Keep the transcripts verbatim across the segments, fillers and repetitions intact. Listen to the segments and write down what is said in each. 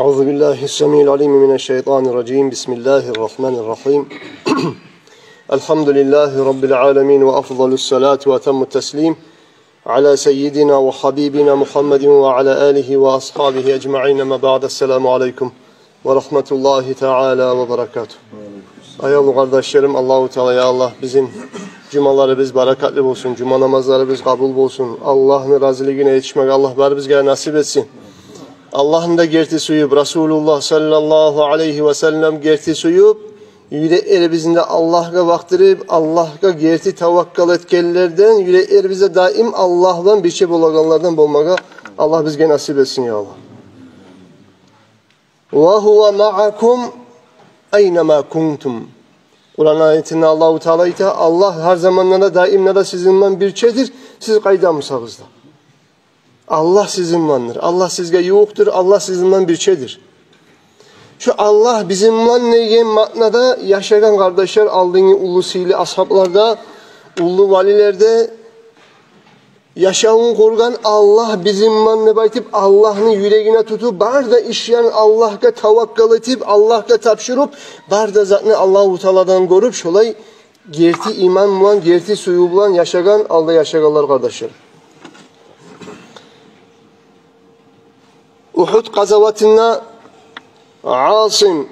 أعوذ بالله السميع العليم من الشيطان الرجيم. بسم الله الرحمن الرحيم. الحمد لله رب العالمين، وأفضل الصلاة وأتم التسليم على سيدنا وحبيبنا محمد وعلى آله وأصحابه أجمعين. أما بعد، السلام عليكم ورحمة الله تعالى وبركاته. Аявлу къардашларым, Аллагьу Таала, я Аллагь, бизин жумаларыбыз баракатлы болсун, жума намазларыбыз къабул болсун. Аллагьны разилигине етишмеге Аллагь барыбызгъа насип этсин. Аллагьны да герти сююп, Расулуллагь саллаллагьу алайгьи ва саллам герти сююп, юреклерибизни де Аллагьгъа бакъдырып, Аллагьгъа герти таваккал этгенлерден, юреклерибиз де даим Аллагь булан бирче болагъанлардан болмагъа Аллагь бизге насип этсин, я Аллагь. «Ва гьува маъакум айнама кунтум». Къуран аятында Аллагьу Таала айта: «Аллагь гьар заманда да, даимде де сизин булан бирчедир, сиз къайда бусагъыз да». Аллагь сизин буландыр, Аллагь сизге ювукъдур, Аллагь сизин булан бирчедир. Шо Аллагь бизин булан деген маънада яшагъан, къардашлар, алдынгъы уллу сыйлы асгьаблар да, уллу валилер де, яшавун къургъан Аллагь бизин булан деп айтып, Аллагьны юрегине тутуп, бары да ишлерин Аллагьгъа таваккал этип, Аллагьгъа тапшуруп, бары да затны Аллагьу Тааладан гёрюп, шолай герти иман булан, герти сююв булан яшагъан, алда яшагъанлар, къардашлар. Угьуд къазаватында Асим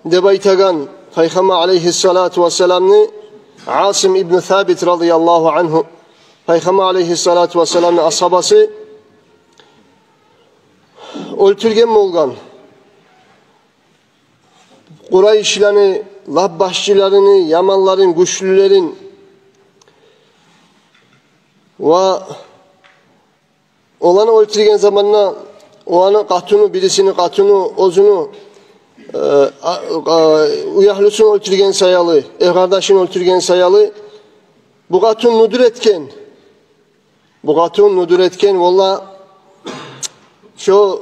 деп айтагъан Пайхаммар алайгьиссалату вассаламны, Асим ибну Сабит радияллагьу ангьу, Пайхаммар алайгьиссалату вассаламны асгьабасы, оьлтюрген болгъан Къурайшланы лап башчыларын, яманларын, гючлюлерин. Ва оланы оьлтюрген заманда оланы къатыны, бирисини къатыны оьзюню, э, а, а, уьягьлюсюн оьлтюрген саялы, эркъардашын оьлтюрген саялы, бу къатын нюдюр этген. Бу къатын нюдюр этген: «Валлагь, шо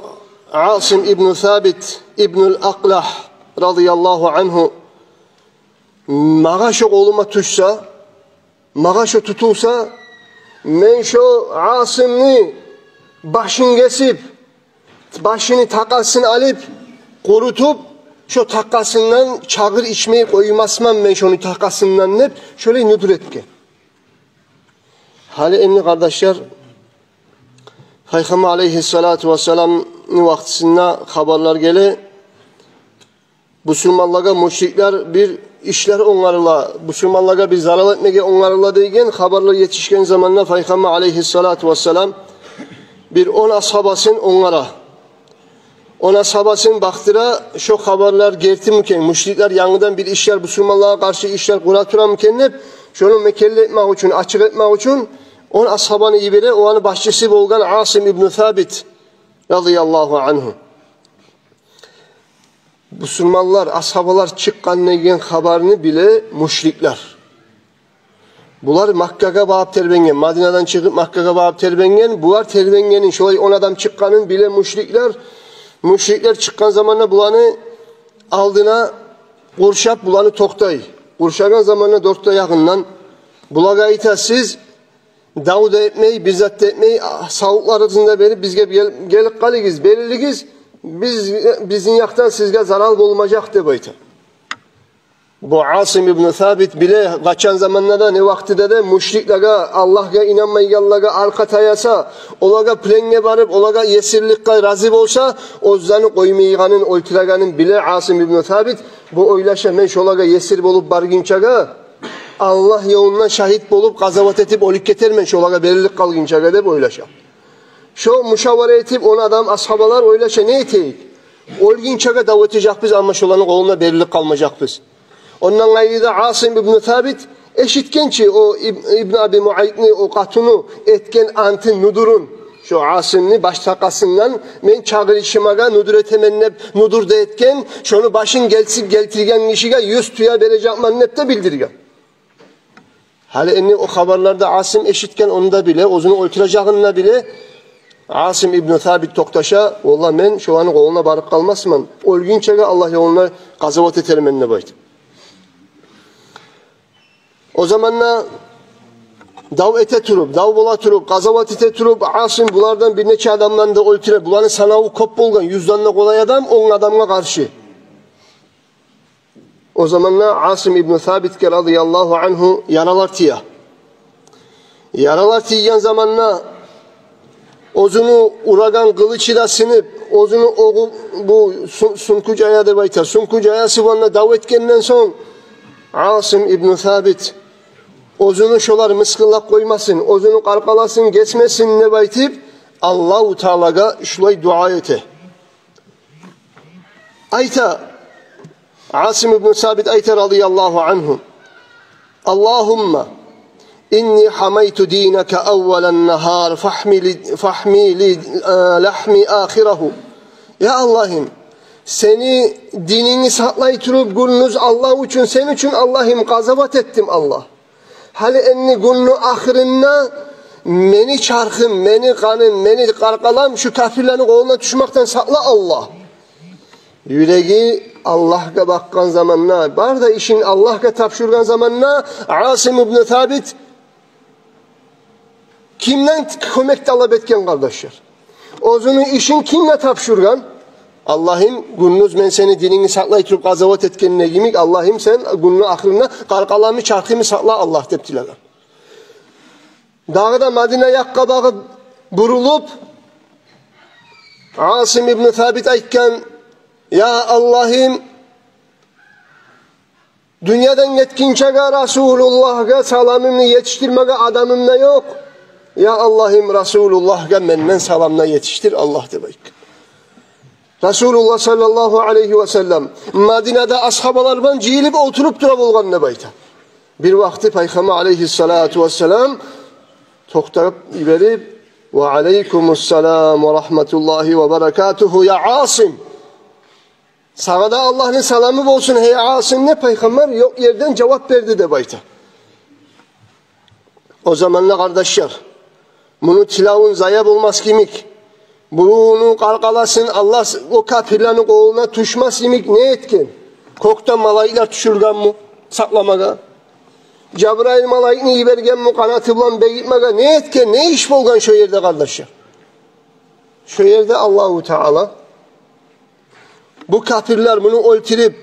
Асим ибну Сабит ибнул Акълагь радияллагьу ангьу магъа шо къолума тюшсе, магъа шо тутулса, мен шо Асимни башын гесип, башыны такъасын алып, къурутуп, шо такъасындан чагъыр ичмей къоймасман мен шону такъасындан», — деп, шолай нюдюр этген. Гьали энни, къардашлар, Пайхаммар алайгьиссалату вассаламны вакътисинде хабарлар геле, бусурманлагъа мушриклер бир ишлер онгарыла, бусурманлагъа бир зарал этмеге онгарыла деген хабарлар етишген заманда Пайхаммар алайгьиссалату вассалам бир он асгьабасын онгара. Он асгьабасын бакъдыра, шо хабарлар гертими экен, мушриклер янгыдан бир ишлер, бусурманлагъа къаршы ишлер къура турамы экен деп, шону мекенли этмек учун, ачыкъ этмек учун он асгьабаны йибере, оланы башчысы болгъан Асим ибну Сабит радияллагьу ангьу. Бусурманлар, асгьабалар чыкъгъан деген хабарны биле мушриклер. Булар Маккагъа багъып тербенген, Мадинадан чыгъып Маккагъа багъып тербенген. Булар тербенгенин, шолай он адам чыкъгъанын биле мушриклер. Мушриклер чыкъгъан заманда буланы алдына къуршап, буланы токътай. Къуршагъан заманда дёрт де ягъындан булагъа айта: «Сиз дав да этмей, бир зат да этмей, савутларыгъызны да берип, бизге гел-, гелип къалыгъыз, берилигиз, биз, бизин якъдан сизге зарал болмажакъ», — деп айта. Бу Асим ибну Сабит биле, къачан заманда да, не вакътиде де мушриклеге, Аллагьгъа инанмайгъанлагъа аркъа таяса, олагъа пленге барып, олагъа есирликге рази болса, оьзлени къоймайгъанын, оьлтюрегенин биле Асим ибну Сабит. Бу ойлаша: «Мен шолагъа есир болуп баргъынчагъа, Аллагь ёлунда шагьит болуп, къазават этип оьлюп гетермен, шолагъа берилип къалгъынчагъа», — деп ойлаша. Шо мушавара этип, он адам асгьабалар ойлаша: «Не этейик? Оьлгюнчеге дав этежекбиз, амма шоланы къолунда берилип къалмажакъбыз». Ондан къайры да Асим ибну Сабит эшитген чи о Иб-, Ибну Аби Муайтны, о къатыны этген антын, нюдюрюн, шо Асимни баш такъасындан, «Мен чагъыр ичмеге нюдюр этемен», — деп нюдюр де этген, «шону башын гелтирип гелтирген гишиге юз тюе бережекмен», — деп де билдирген. Гьали энни о хабарлар да Асим эшитген, ону да биле, оьзюню оьлтюрежегин де биле. Асим ибну Сабит токъташа: «Валлагь, мен шоланы къолуна барып къалмасман, оьлгюнчеге Аллагь ёлунда къазават этермен», — деп айтып. О заманда Дав эте туруп, дав бола туруп, къазават эте туруп, Асим булардан бир нече адамланы да оьлтюре. Буланы санаву кёп болгъан, юзден де къолай адам, он адамгъа къаршы. О заманда Асим ибну Сабитге радияллагьу ангьу яралар тие. Яралар тийген заманда оьзюню урагъан къылычы да сынып, оьзюню огъу, бу су-, сункъу жая деп айта, сункъу жаясы булан да дав этгенден сонг, Асим ибну Сабит оьзюню шолар мысгъыллап къоймасын, оьзюню къаркъарасын гесмесин деп айтып, Аллагьу Таалагъа шулай дуа эте. Айта, Асим ибну Сабит айта радияллагьу ангьу: «Аллагьумма инни гьамайту динака аввалан нагьар, фагьми ли, фагьми ли, э, лагьми ахирагьу». Я Аллагьым, сени дининги сакълай туруп, гюндюз Аллагь учун, сен учун, Аллагьым, къазават этдим, Аллагь. Гьали энни гюнню ахырында мени чархым, мени къаным, мени къаркъарам шу капирлени къолуна тюшмекден сакъла, Аллагь. Юреги Аллагьгъа бакъгъан заманда, бары да ишин Аллагьгъа тапшургъан заманда Асим ибну Сабит кимден кёмек талап этген, къардашлар? Оьзюню ишин кимге тапшургъан? «Аллагьым, гюндюз мен сени дининги сакълай туруп къазават этгенде йимик, Аллагьым, сен гюнню ахырында къаркъарамы, чархымы сакъла, Аллагь», — деп тилеген. Дагъы да Мадина якъгъа багъып бурулуп, Асим ибну Сабит айтгъан: «Я Аллагьым, дюньядан гетгинчеге Расулуллагьгъа саламымны етишдирмеге адамым да ёкъ. Я Аллагьым, Расулуллагьгъа менден саламны етишдир, Аллагь», — деп айтгъан. Расулуллагь саллаллагьу алайгьи ва саллам Мадинада асгьабалар булан жыйылып олтуруп тура болгъан деп айта. Бир вакъти Пайхаммар алайгьиссалату вассалам токътатып йиберип: «Ва алайкумуссалам ва рагьматуллагьи ва баракатугьу, я Асим! Сагъа да Аллагьны саламы болсун, гьей Асим», — деп Пайхаммар ёкъ ерден жавап берди деп айта. О заманда, къардашлар, муну тилавун зая болмас йимик, муну къаркъарасын Аллагь, о капирлени къолуна тюшмес йимик не этген? Кёкден малайиклер тюшюргенми сакъламагъа? Жабрайыл малайикни йибергенми къанаты булан бегитмеге? Не этген? Не иш болгъан шо ерде, къардашлар? Шо ерде Аллагьу Таала бу капирлер муну оьлтюрюп,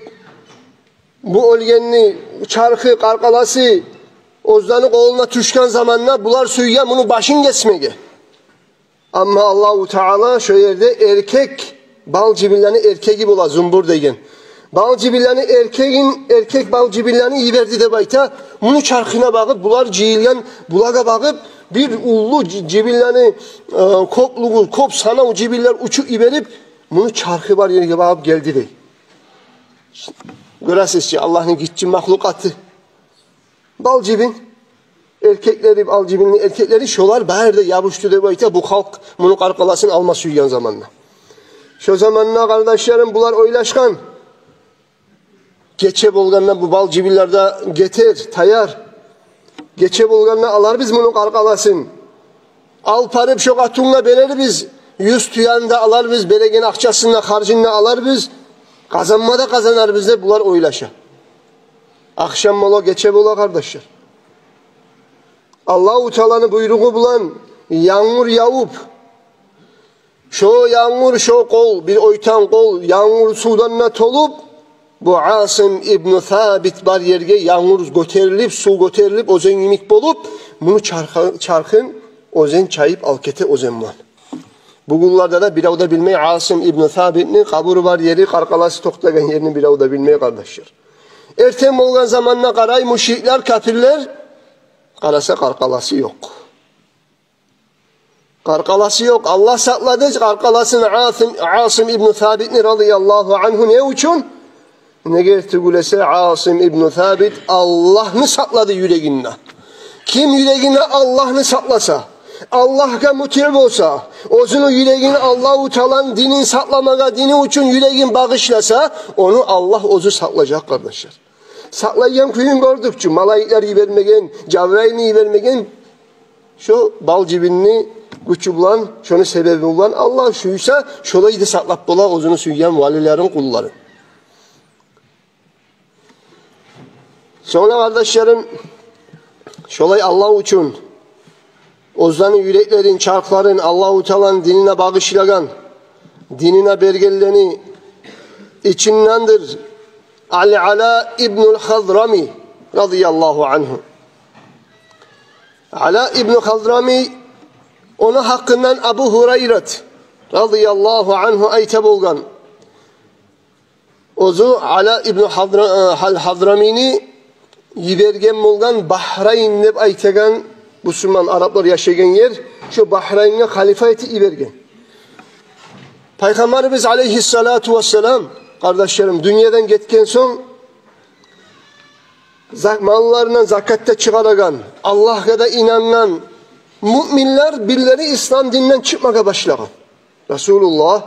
бу оьлгенни чархы, къаркъарасы оьзлени къолуна тюшген заманда булар сюйген муну башын гесмеге. Амма Аллагьу Таала шо ерде эркек бал жибинлени эркеги бола, зумбур деген. Бал жибинлени эркегин, эркек бал жибинлени йиберди деп айта. Муну чархына багъып, булар жыйылгъан, булагъа багъып, бир уллу жи-, жибинлени, э, кёплюгю, кёп санав жибинлер учуп йиберип, муну чархы бар ерге багъып гелди дей. Гёресиз чи, Аллагьны гиччи махлукъаты. Бал жибин эркеклери, бал жибинни эркеклери, шолар бары да ябушду деп айта, бу халкъ муну къаркъарасын алма сюйген заманда. Шо заманда, къардашларым, булар ойлашгъан: гече болгъанда бу бал жибинлер де гетер, таяр. Гече болгъанда аларбыз муну къаркъарасын. Алып барып шо къатынгъа берербиз, юз тюени де аларбыз, береген акъчасын да, харжын да аларбыз, къазанма да къазанарбыз деп булар ойлаша. Ахшам бола, гече бола, къардашлар. Аллагьу Тааланы буйругъу булан янгур явуп, шо янгур, шо къол, бир ойтан къол янгур сувдан да толуп, бу Асим ибну Сабит бар ерге янгур гётерилип, сув гётерилип, оьзен йимик болуп, муну чархы-, чархын оьзен чайып алып гете оьзен булан. Бугюнлерде де бирев де билмей Асим ибну Сабитни къабуру бар ери, къаркъарасы токътагъан ерни бирев де билмей, къардашлар. Эртен болгъан заманда къарай мушриклер, капирлер, къараса, къаркъарасы ёкъ. Къаркъарасы ёкъ. Аллагь сакълады къаркъарасын Асим, Асим ибну Сабитни радияллагьу ангьу. Не учун? Неге тюгюл эсе, Асим ибну Сабит Аллагьны сакълады юрегинде. Ким юрегинде Аллагьны сакъласа, Аллагьгъа мутиъ болса, оьзюню юрегин Аллагьу Тааланы динин сакъламагъа, дини учун юрегин багъышласа, ону Аллагь оьзю сакълажакъ, къардашлар. Сакълайгъан кююн гёрдюк чю, малайиклер йибермеген, Жабрайылны йибермеген, шо бал жибинни гючю булан, шону себеби булан Аллагь сюйсе, шолай да сакълап бола оьзюню сюйген валилерин, къулларын. Сонг да, къардашларым, шолай Аллагь учун оьзлени юреклерин, чархларын Аллагьу Тааланы динине багъышлагъан, динине бергенлени ичиндендир Ал-Ала ибнул Хазрами радияллагьу ангьу. Ала ибну Хазрами, ону гьакъындан Абу Гьурайрат радияллагьу ангьу айта болгъан. Оьзю Ала ибну Хазра-, э, Хал-, Хазрамини йиберген болгъан Бахрайн деп айтагъан бусурман араплар яшайгъан ер, шо Бахрайнге халифа этип йиберген. Пайхаммарыбыз алейгьиссалату вассалам, къардашларым, дюньядан гетген сонг, зак-, малларындан закат да чыгъарагъан, Аллагьгъа да инангъан муъминлер бирлери ислам дининден чыкъмагъа башлагъан. Расулуллагь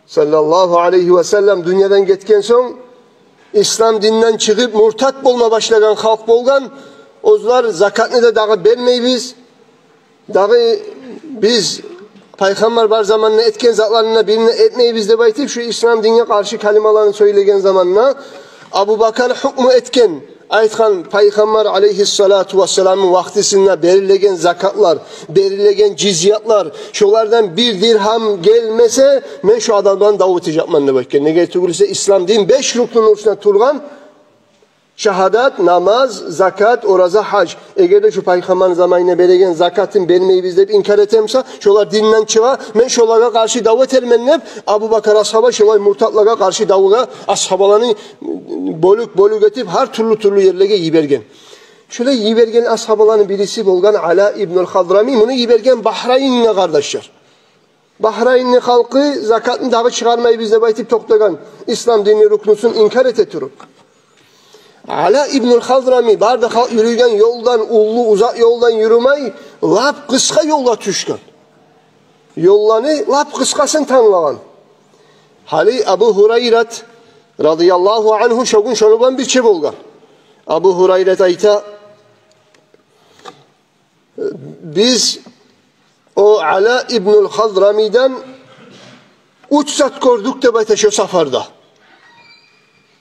саллаллагьу алайгьи васаллам дюньядан гетген сонг, ислам дининден чыгъып, муртат болма башлагъан халкъ болгъан. Оьзлер: «Закатны да дагъы бермейбиз. Дагъы биз пайхаммар бар заманда этген затланы да бирин де этмейбиз», — деп айтып, шу ислам динге къаршы калималаны сёйлеген заманда Абубакар гьукму этген, айтгъан: «Пайхаммар алейгьиссалату вассаламны вакътисинде берилеген закатлар, берилеген жизятлар, шолардан бир диргьам гелмесе, мен шу адамдан дав этежекмен», — деп айтгъан. Неге тюгюл эсе, ислам дин беш рукнуну уьстюнде тургъан: шагьадат, намаз, закат, ораза, гьаж. Эгер де шу пайхаммарны заманында береген закатын бермейбиз деп инкар этемсе, шолар динден чыгъа, мен шолагъа къаршы дав этермен деп, Абубакар асгьаба шолай муртатлагъа къаршы давгъа асгьабаланы бёлюк-бёлюк этип, гьар тюрлю-тюрлю ерлеге йиберген. Шолай йиберген асгьабаланы бириси болгъан Ала ибнул Хазрами, муну йиберген Бахрайнге, къардашлар. Бахрайнны халкъы закатны дагъы чыгъармайбыз деп айтып токътагъан, ислам динни рукнусун инкар эте туруп. Ала ибнул Хазрами бары да халкъ юрюйген ёлдан, уллу, узакъ ёлдан юрюмей, лап къысгъа ёлгъа тюшген. Ёлланы лап къысгъасын танглагъан. Гьали Абу Гьурайрат радияллагьу ангьу шо гюн шону булан бирче болгъан. Абу Гьурайрат айта: «Биз о Ала ибнул Хазрамиден уьч зат гёрдюк, — деп айта, — шо сапарда.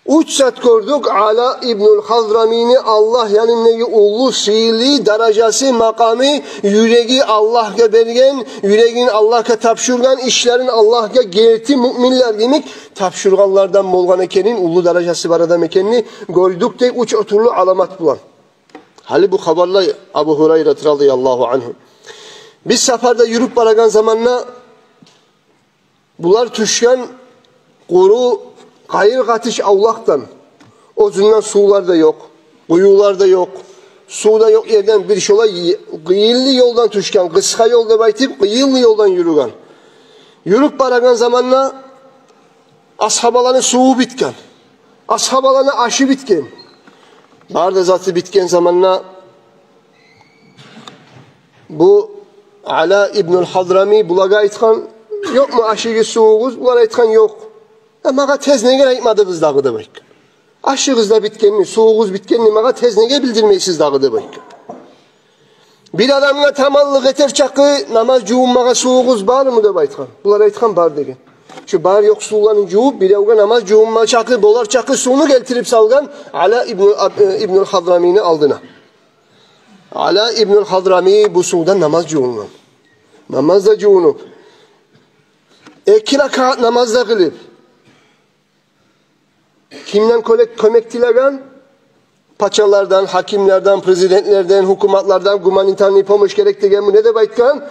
Уьч зат гёрдюк Ала ибнул Хазрамини Аллагь янындагъы уллу сыйлы даражасы, макъамы, юреги Аллагьгъа берген, юрегин Аллагьгъа тапшургъан, ишлерин Аллагьгъа герти муъминлер йимик тапшургъанлардан болгъан экенин, уллу даражасы бар адам экенин гёрдюк», — дей, уьч тюрлю аламат булан. Гьали бу хабарлай Абу Гьурайрат радияллагьу ангьу. «Биз сапарда юрюп барагъан заманда булар тюшген къуру къайыр-къатыш авлакъдан, оьзюнден сувлар да ёкъ, къуюлар да ёкъ, сув да ёкъ ерден бир шолай къыйынлы ёлдан тюшген, къысгъа ёл деп айтып, къыйынлы ёлдан юрюген. Юрюп барагъан заманда асгьабаланы суву битген, асгьабаланы ашы битген, бары да заты битген заманда бу Ала ибнул Хазрами булагъа айтгъан: „Ёкъму ашыгъыз, сувугъуз?“ Булар айтгъан: „Ёкъ“. „Э, магъа тез неге айтмадыгъыз дагъы?“ – деп айтгъан. „Ашыгъыз да битгенни, сувугъуз битгенни магъа тез неге билдирмейсиз дагъы?“ – деп айтгъан. „Бир адамгъа таманлыкъ этер чакъы намаз жувунмагъа сувугъуз бармы?“ – деп айтгъан. Булар айтгъан: „Бар“, – деген. Шу бар-ёкъ сувланы жувуп, биревге намаз жувунма чакъы, болар чакъы сувну гелтирип салгъан Ала ибну Аб-, э, ибнул Хазрамини алдына. Ала ибнул Хазрами бу сувдан намаз жувунгъан. Намаз да жувунуп, эки ракаат намаз да къылып, кимден кёлек-, кёмек тилеген? Пачалардан, гьакимлерден, президентлерден, гьукуматлардан гуманитарный помощь герек дегенми, не деп айтгъан?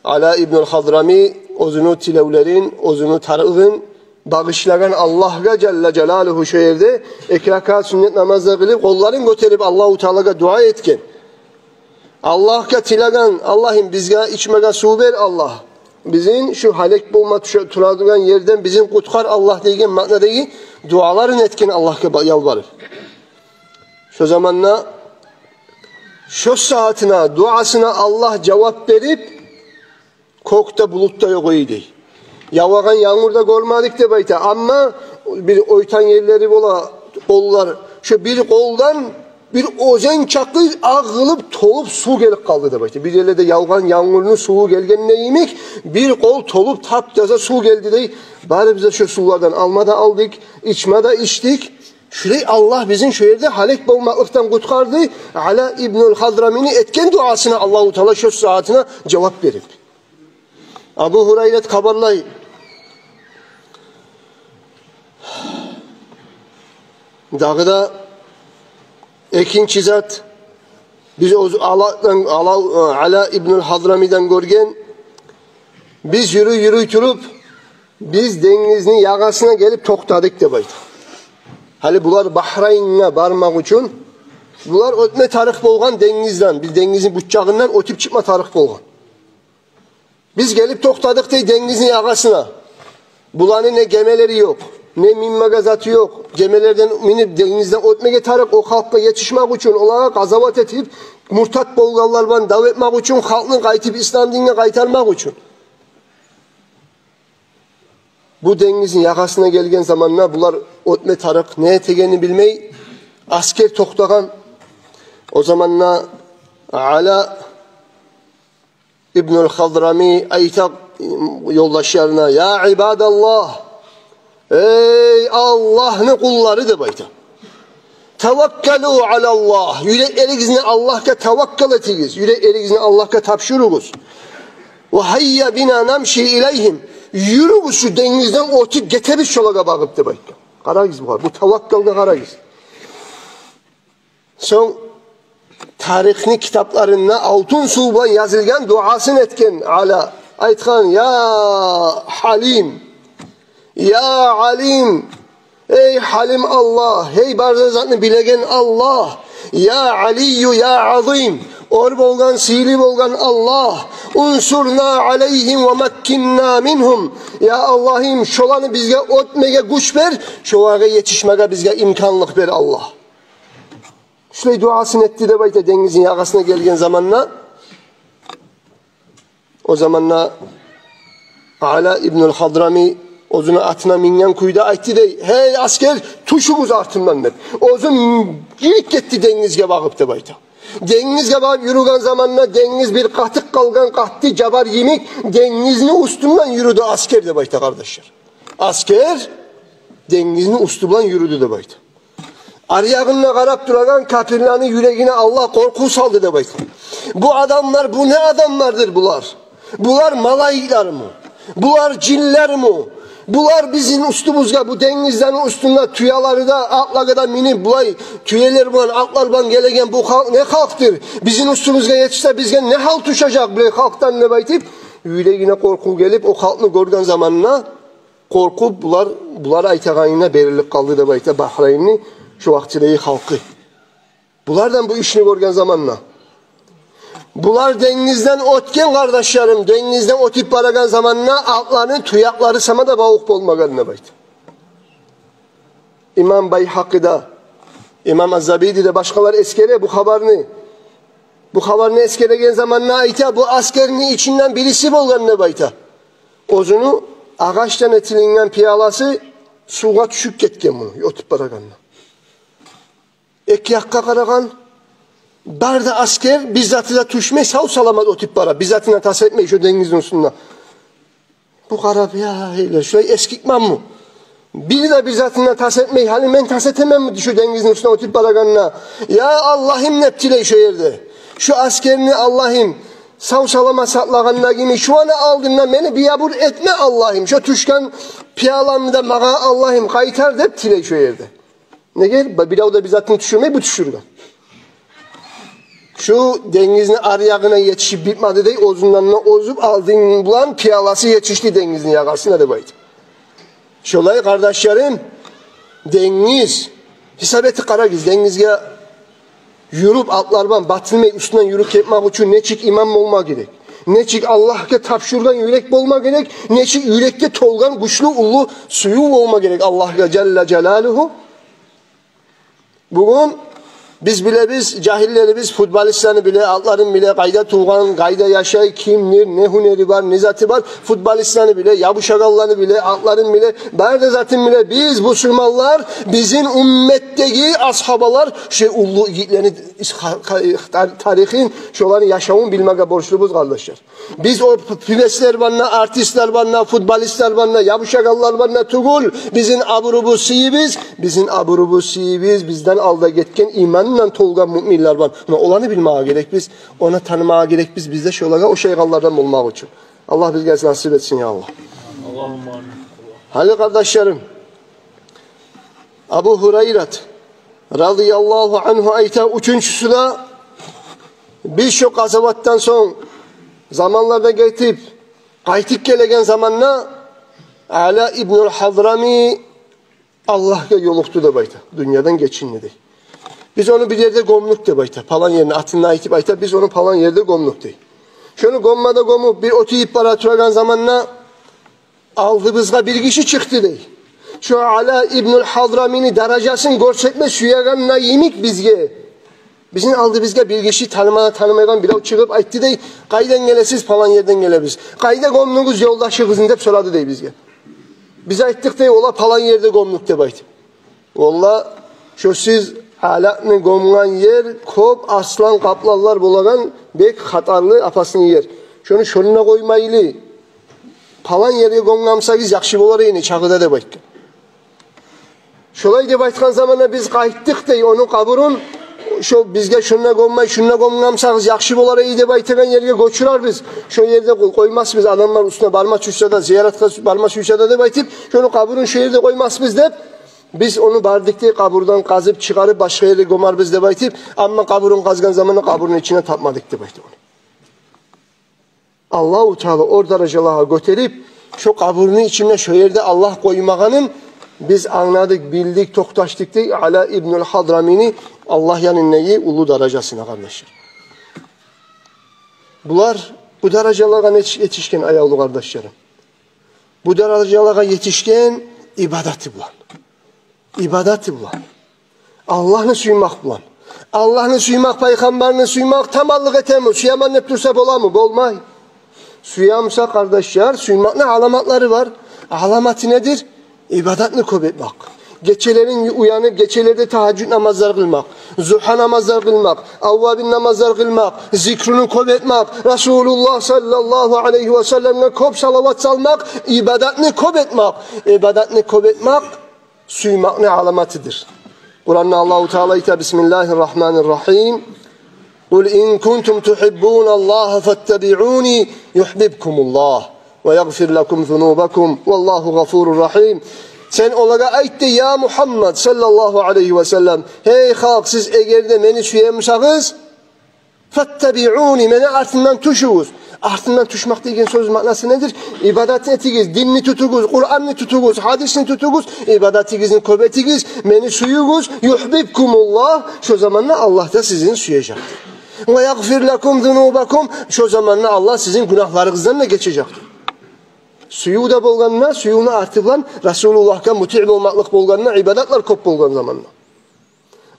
Ала ибнул Хазрами оьзюню тилевлерин, оьзюню тарыгъын багъышлагъан Аллагьгъа жалла жалалугьу. Шо ерде эки ракаат сюннет намаз да къылып, къолларын гётерип, Аллагьу Таалагъа дуа этген. Аллагьгъа тилеген: „Аллагьым, бизге ичмеге сув бер, Аллагь. Бизин шу гьалек болма тюше-, турадыргъан ерден бизин къутгъар, Аллагь“, – деген маънадагъы дуаларын этген Аллагьгъа ба-, ялбарып. Шо заманда, шо сагьатына, дуасына Аллагь жавап берип, кёкде булут да ёкъ эди. Явагъан янгур да гёрмедик деп айта. Амма бир ойтан ерлери бола къоллар. Шо бир къолдан бир оьзен чакъы агъылып, толуп сув гелип къалды деп айта. Бир ерлерде явгъан янгурну суву гелгенде йимик, бир къол толуп тап-таза сув гелди дей. Барыбыз да шо сувлардан алма да алдыкъ, ичме де ичдик. Шулай Аллагь бизин шо ерде гьалек болмакълыкъдан къутгъарды. Ала ибнул Хадрамини этген дуасына Аллагьу Таала шо сагьатына жавап берип. Абу Гьурайрат хабарлай. Дагъы да экинчи зат, биз оьз Аладан, Ала, Ала ибнул Хадрамидан гёрген, биз юрюй-юрюй туруп, биз денгизни ягъасына гелип токътадыкъ деп айта. Гьали булар Бахрайнге бармакъ учун, булар оьтме тарыкъ болгъан денгизден, бир денгизни бучагъындан оьтюп чыкъма тарыкъ болгъан. Биз гелип токътадыкъ дей денгизни ягъасына. Буланы не гемелери ёкъ, не минмеге заты ёкъ. Гемелерден минип денгизден оьтмеге тарыкъ, о халкъгъа етишмек учун, олагъа къазават этип, муртат болгъанлар булан дав этмек учун, халкъны къайтып ислам динге къайтармакъ учун. Бу денгизни ягъасына гелген заманда булар оьтме тарыкъ, не этегенни билмей, аскер токътагъан. О заманда Ала ибнул Хадрами айта ёлдашларына: «Я ибадаллагь, эй Аллагьны къуллары, — деп айта. — Таваккалу алаллагь, юреклеригизни Аллагьгъа таваккал этигиз, юреклеригизни Аллагьгъа тапшуругъуз. Ва гьайя бина намши илайгьим, юрюгюз, шу денгизден оьтюп гетебиз шолагъа багъып», — деп айта. Къарагъыз бугъар, бу таваккалгъа къарагъыз. Сонг тарихни китапларында алтын сув булан язылгъан дуасын этген Ала. Айтгъан: «Я Гьалим, я Алим, эй Гьалим Аллагь, эй бар затны билеген Аллагь, я Алию, я Азим, оьр болгъан, сыйлы болгъан Аллагь, унсурна алайгьим ва маккинна мингьум. Я Аллагьым, шоланы бизге оьтмеге гюч бер, шолагъа етишмеге бизге имканлыкъ бер, Аллагь». Шулай дуасын этди деп айта денгизни ягъасына гелген заманда. О заманда Ала ибнул Хадрами оьзюню атына минген кюйде айтды дей: «Гьей аскер, тюшюгюз артымдан», — деп. Оьзю йирип гетди денгизге багъып деп айта. Денгизге багъып юрюген заманда денгиз бир къатып къалгъан къатты жабар йимик денгизни уьстюнден юрюдю аскер деп айта, къардашлар. Аскер денгизни уьстю булан юрюдю деп айта. Ари ягъына къарап турагъан капирлени юрегине Аллагь къоркъув салды деп айта. Бу адамлар, бу не адамлардыр булар? Булар малайиклерми? Булар жинлерми? Булар бизин уьстюбюзге, бу денгизлени уьстюнде тюелери де, атларгъа да минип, булай тюелер булан, атлар булан гелеген бу халкъ не халкъдыр? Бизин уьстюбюзге етишсе, бизге не гьал тюшежек булай халкъдан деп айтып, юрегине къоркъув гелип, о халкъны гёрген заманына къоркъуп, булар, булар айтагъанына берилип къалды деп айта Бахрайнны шо вакътидеги халкъы. Булардан бу ишни гёрген заманда. Булар денгизден оьтген, къардашларым, денгизден оьтюп барагъан заманда атланы тюякълары сама да бавукъ болмагъан деп айта. Имам Байгьакъи де, имам Аз-Забиди де, башгъалар эсгере бу хабарны. Бу хабарны эсгереген заманда айта, бу аскерни ичинден бириси болгъан деп айта. Оьзюню агъачдан этилинген пияласы сувгъа тюшюп гетген муну, оьтюп барагъанда. Эки якъгъа къарагъан, бары да аскер, бир заты да тюшмей, сав-саламат оьтюп бара, бир затына тас этмей шо денгизни уьстюнде. Бу къарап: «Я, гьейле, шулай эсгикменми? Бири де бир затына тас этмей, гьали мен тас этеменми шо денгизни уьстюнде оьтюп барагъанда? Я Аллагьым», — деп тилей шо ерде. Шо аскерни, Аллагьым, сав-саламат сакълагъанда кими, шону алдында мени биябур этме, Аллагьым. Шо тюшген пияламны да магъа, Аллагьым, къайтар, деп тилей шо ерде. Неге? Ба-, бирев де бир затын тюшюрмей, бу тюшюрген. Шу денгизни ари ягъына етишип битмеди дей, оьзюнден де озуп, алдын булан пияласы етишди денгизни ягъасына деп айта. Шолай, къардашларым, денгиз, гьисап этип къарагъыз, денгизге юрюп, атлар булан батылмай уьстюнден юрюп гетмек учун нечик иман болма герек, нечик Аллагьгъа тапшургъан юрек болма герек, нечик юрекде толгъан гючлю, уллу сююв болма герек Аллагьгъа жалла жалалугьу. Бугюн Биз билебиз, жагьиллерибиз футболистлени биле, атларын биле, къайда тувгъан, къайда яшай, кимдир, не гьюнери бар, не заты бар, футболистлени биле, ябушагъанланы биле, атларын биле, бары да затын биле. Биз, бусурманлар, бизин умметдеги асгьабалар, шо уллу йигитлени ис-, ха-, ха-, тар-, тарихин, шоланы яшавун билмеге борчлубуз, къардашлар. Биз о п-, певецлер банда, артистлер банда, футболистлер банда, ябушагъанлар банда тюгюл. Бизин абурубуз, сыйыбыз, бизин абурубуз, сыйыбыз, бизден алда гетген имандан толгъан муъминлер бар. Муна оланы билмеге герекбиз, ону танымагъа герекбиз, биз де шолагъа ошайгъанлардан болмакъ учун. Аллагь бизге насип этсин, я Аллагь. Аллагьумма амин. Гьали, къардашларым, Абу Гьурайрат радияллагьу ангьу айта, уьчюнчюсю де, биз шо къазаватдан сонг, заманлар да гетип, къайтып гелеген заманда Ала ибнул Гьадрами Аллагьгъа ёлукъду деп айта, дюньядан гечинди дей. Биз ону бир ерде гёмдюк деп айта, палан ерни атын айтып айта, биз ону палан ерде гёмдюк дей. Шону гёмме де гёмюп, бир оьтюп бара турагъан заманда алдыбызгъа бир гиши чыкъды дей. Шо Ала ибнул Гьадрамини даражасын гёрсетме сюегенде йимик бизге, бизин алдыбызгъа бир гиши, таныма-, танымайгъан бирев чыгъып айтды дей: «Къайдан гелесиз?» «Палан ерден гелебиз». «Къайда гёмдюгюз ёлдашыгъызны?» — деп сорады дей бизге. Биз айтдыкъ дей: «Ола палан ерде гёмдюк», — деп айтып. Валлагь, шо сиз Аланы гёмген ер кёп арслан, къапланлар болагъан бек хатарлы, опасный ер. Шону шонда къоймайлы, палан ерге гёмген бусагъыз яхшы болар эди чагъыда деп айтгъан. Шолай деп айтгъан заманда биз къайтдыкъ дей ону къабурун, шо бизге шонда гёммей, шунда гёмген бусагъыз яхшы болар эди деп айтагъан ерге гёчюрербиз. Шо ерде къой-, къоймасбыз, адамлар уьстюне барма сюйсе де, зияратгъа барма сюйсе де деп айтып, шону къабурун шо ерде къоймасбыз деп, биз ону бардыкъ дей, къабурдан къазып чыгъарып, башгъа ерде гёмербиз деп айтып, амма къабурун къазгъан заманда къабурну ичинде тапмадыкъ деп айта ону. Аллагьу Таала о даражалагъа гётерип, шо къабурну ичинде, шо ерде Аллагь къоймагъанын биз англадыкъ, билдик, токъташдыкъ дей Ала ибнул Гьадрамини Аллагь янындагъы уллу даражасына, къардашлар. Булар бу даражалагъа етиш-, етишген, аявлу къардашларым. Бу даражалагъа етишген ибадаты булан. Ибадаты булан. Аллагьны сюймек булан. Аллагьны сюймек, пайхаммарны сюймек таманлыкъ этеми? Сюемен деп турса боламы? Болмай. Сюе буса, къардашлар, сюймекни аламатлары бар. Аламаты недир? Ибадатны кёп этмек. Гечелерин уянып, гечелерде тагьажжуд намазлар къылмакъ, зугьа намазлар къылмакъ, аввабин намазлар къылмакъ, зикруну кёп этмек, Расулуллагь саллаллагьу алайгьи ва салламгъа кёп салават салмакъ, ибадатны кёп этмек. Ибадатны кёп этмек сюймекни аламатыдыр. Къуранда Аллагьу Таала айта: «Бисмиллагьи ррагьмани ррагьим. Къул ин кунтум тухьиббуна Аллагьа фаттабиъуни юхьбибкуму Ллагь ва ягъфир лакум зунубакум. Валлагьу гъафуру рагьим». Сен олагъа айт дей, я Мугьаммад саллаллагьу алайгьи ва саллам: «Гьей халкъ, сиз эгер де мени сюе бусагъыз, фаттабиъуни, мени артымдан тюшюгюз». Артымдан тюшмек деген сёз маънасы недир? Ибадат этигиз, динни тутугъуз, Къуранны тутугъуз, гьадисни тутугъуз, ибадатыгъызны кёп этигиз, мени сююгюз, юхьбибкуму Ллагь, шо заманда Аллагь да сизин сюежекдир. Ва ягъфир лакум зунубакум, шо заманда Аллагь сизин гюнагьларыгъыздан да гечежекдир. Сююв де болгъанда, сюювню арты булан Расулуллагьгъа мутиъ болмакълыкъ болгъанда, ибадатлар кёп болгъан заманда.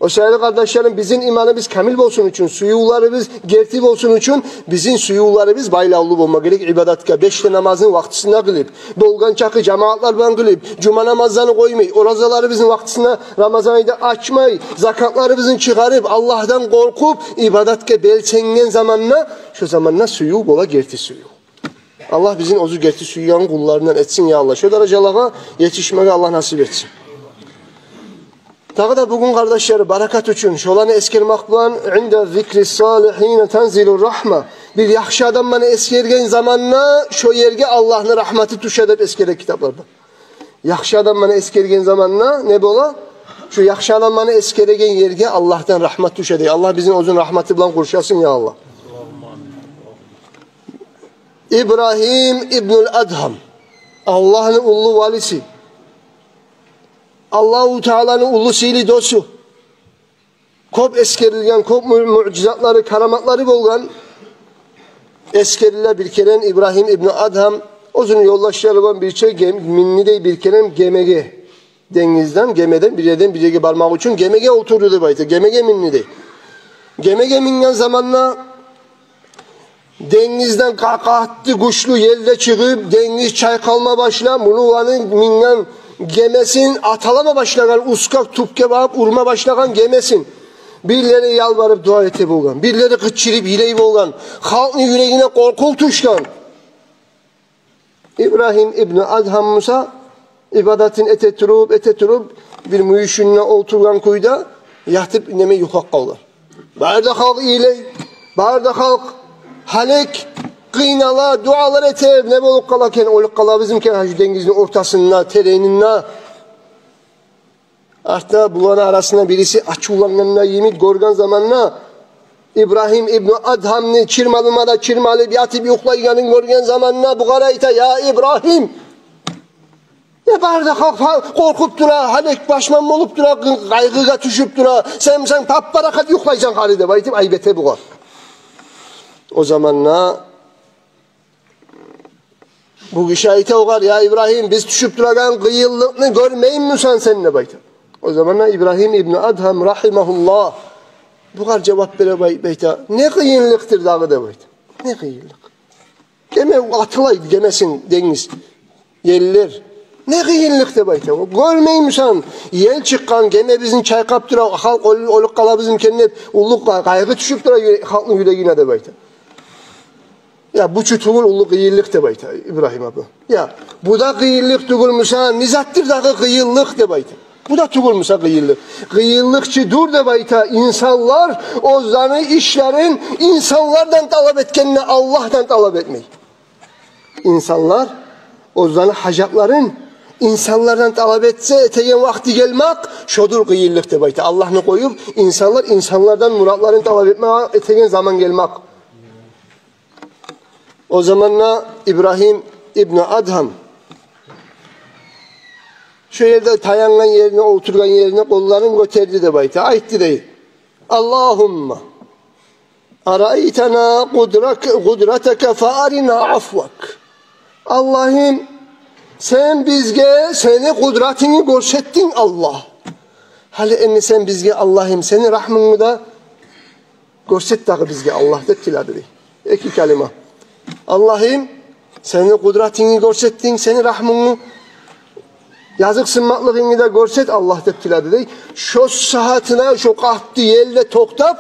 О саялы, къардашларым, бизин иманыбыз камил болсун учун, сюювлерибиз герти болсун учун, бизин сюювлерибиз байлавлу болма герек ибадатгъа. Беш де намазны вакътисинде къылып, болгъан чакъы жамаатлар булан къылып, жума намазланы къоймай, оразаларыбызны вакътисинде Рамазан айда ачмай, закатларыбызны чыгъарып, Аллагьдан къоркъуп, ибадатгъа белсенген заманда, шо заманда сююв бола, герти сююв. Аллагь бизин оьзю герти сюйген къулларындан этсин, я Аллагь. Шо даражалагъа етишмеге Аллагь насип этсин. Дагъы да бугюн, къардашлар, баракат учун, шоланы эсгермек булан, «Инда зикри салихина танзилу ррагьма». Бир яхшы адамланы эсгерген заманда шо ерге Аллагьны рагьматы тюше деп эсгере китапларда. Яхшы адамланы эсгерген заманда не бола? Шо яхшы адамланы эсгереген ерге Аллагьдан рагьмат тюше дей. Аллагь бизин оьзюню рагьматы булан къуршасын, я Аллагь. Ибрагьим ибнул Адгьам, Аллагьны уллу валиси, Аллагьу Тааланы уллу сыйлы досу. Кёп эсгерилген, кёп му-, муъжизатлары, караматлары болгъан. Эсгериле, бир керен Ибрагьим ибну Адгьам оьзюню ёлдашлары булан бирче гем-, минди дей бир керен гемеге. Денгизден, гемеден бир ерден бир ерге бармакъ учун гемеге олтурду деп айта. Гемеге минди дей. Гемеге минген заманда денгизден ка-, къатты гючлю ел де чыгъып, денгиз чайкъалма башлап, муну, оланы минген гемесин аталама башлагъан, уьсткъа, тюпге багъып урма башлагъан гемесин. Бирлери ялбарып дуа эте болгъан, бирлери къычырып йылай болгъан, халкъны юрегине къоркъув тюшген. Ибрагьим ибну Адгьам буса ибадатын эте туруп, эте туруп, бир мюйюшюнде олтургъан кюйде ятып, инемей юхлап къалгъан. Бары да халкъ йылай, бары да халкъ гьалек, къыйнала, дуалар эте, не болуп къала экен, оьлюп къалабыз экен гьа шу денгизни ортасында, теренинде. Артда буланы арасында бириси ачувлангъанда йимик гёрген заманда, Ибрагьим ибну Адгьамны чырмалма да чырмалып ятып юхлайгъанын гёрген заманда бугъар айта: «Я Ибрагьим, не бары да халкъ къоркъуп тура, гьалек, пашман болуп тура, къайгъыгъа тюшюп тура, сен, сен пап-парахат юхлайсан гьали», — деп айтып айып эте бугъар. О заманда бу гиши айта огъар: «Я Ибрагьим, биз тюшюп турагъан къыйынлыкъны гёрмеймисен сен?» — деп айта. О заманда Ибрагьим ибну Адгьам рагьимагьуллагь бугъар жавап бере, бай-, айта: «Не къыйынлыкъдыр дагъы?» — деп айта. «Не къыйынлыкъ? Геме атылай, гемесин денгиз, еллер. Не къыйынлыкъ?» — деп айта. «Гёрмеймисен, ел чыкъгъан, гемебизни чайкъап тура, халкъ оьл-, оьлюп къалабыз экен деп, уллу къа-, къайгъы тюшюп тура юре-, халкъны юрегине», — деп айта. «Я, бу чу тюгюл уллу къыйынлыкъ», — деп айта Ибрагьим аба. «Я, бу да къыйынлыкъ тюгюлмю буса, не затдыр дагъы къыйынлыкъ?» — деп айта. «Бу да тюгюлмю буса къыйынлыкъ? Къыйынлыкъ чы дюр, — деп айта, — инсанлар оьзлени ишлерин инсанлардан талап этгенде, Аллагьдан талап этмей. Инсанлар оьзлени гьажатларын инсанлардан талап этсе, этеген вакъти гелмек, шодур къыйынлыкъ», — деп айта. «Аллагьны къоюп, инсанлар инсанлардан муратларын талап этме этеген заман гелмек». О заманда Ибрагьим ибну Адгьам шо ерде таянгъан ерине, олтургъан ерине къолларын гётерди деп айта. Айтды дей: «Аллагьумма араайтана къудрак-, къудратака фаарина афвак». «Аллагьым, сен бизге сени къудратынгны гёрсетдинг, Аллагь. Гьали энни сен бизге, Аллагьым, сени рагьмунгну да гёрсет дагъы бизге, Аллагь», — деп тиледи дей. Эки калима. «Аллагьым, сени къудратынгны гёрсетдинг, сени рагьмунгну, языкъсынмакълыгъынгны да гёрсет, Аллагь», — деп тиледи дей. Шо сагьатына шо къатты ел де токътап,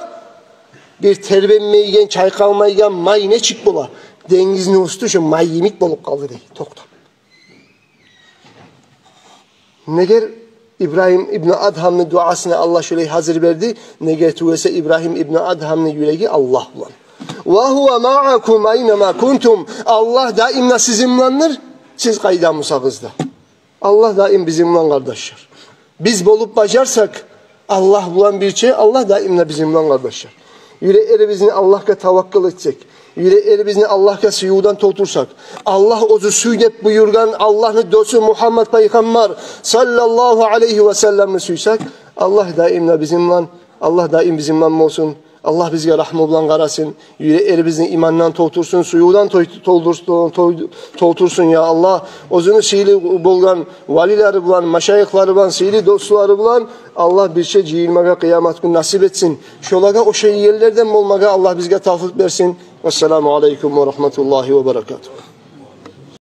бир тербенмейген, чайкъалмайгъан май нечик бола, денгизни уьстю шо май йимик болуп къалды дей, токътап. Негер Ибрагьим ибну Адгьамны дуасына Аллагь шолай гьазир берди, неге тюгюл эсе Ибрагьим ибну Адгьамны юреги Аллагь булан. «Ва гьува маакум айнама кунтум». Аллагь даим де сизин буландыр, сиз къайда бусагъыз да. Аллагь даим бизин булан, къардашлар. Биз болуп бажарсакъ Аллагь булан бирче, Аллагь даим де бизин булан, къардашлар. Юреклерибизни Аллагьгъа таваккал этсек, юреклерибизни Аллагьгъа сюювден толтурсакъ, Аллагь оьзю сюй деп буюргъан Аллагьны досу Мугьаммад пайхаммар саллаллагьу алайгьи ва салламны сюйсек, Аллагь даим де бизин булан, Аллагь даим бизин булан болсун. Аллагь бизге рагьму булан къарасын, юреклерибизни имандан толтурсун, сюювден той-, толтурсун, той-, толтурсун, я Аллагь. Оьзюню сыйлы болгъан валилери булан, машайихлары булан, сыйлы дослары булан Аллагь бирче жыйылмагъа къыямат гюн насип этсин. Шолагъа ошайгъан ерлерден болмагъа Аллагь бизге тавфикъ берсин. Вассаламу алайкум ва рагьматуллагьи ва баракатугь.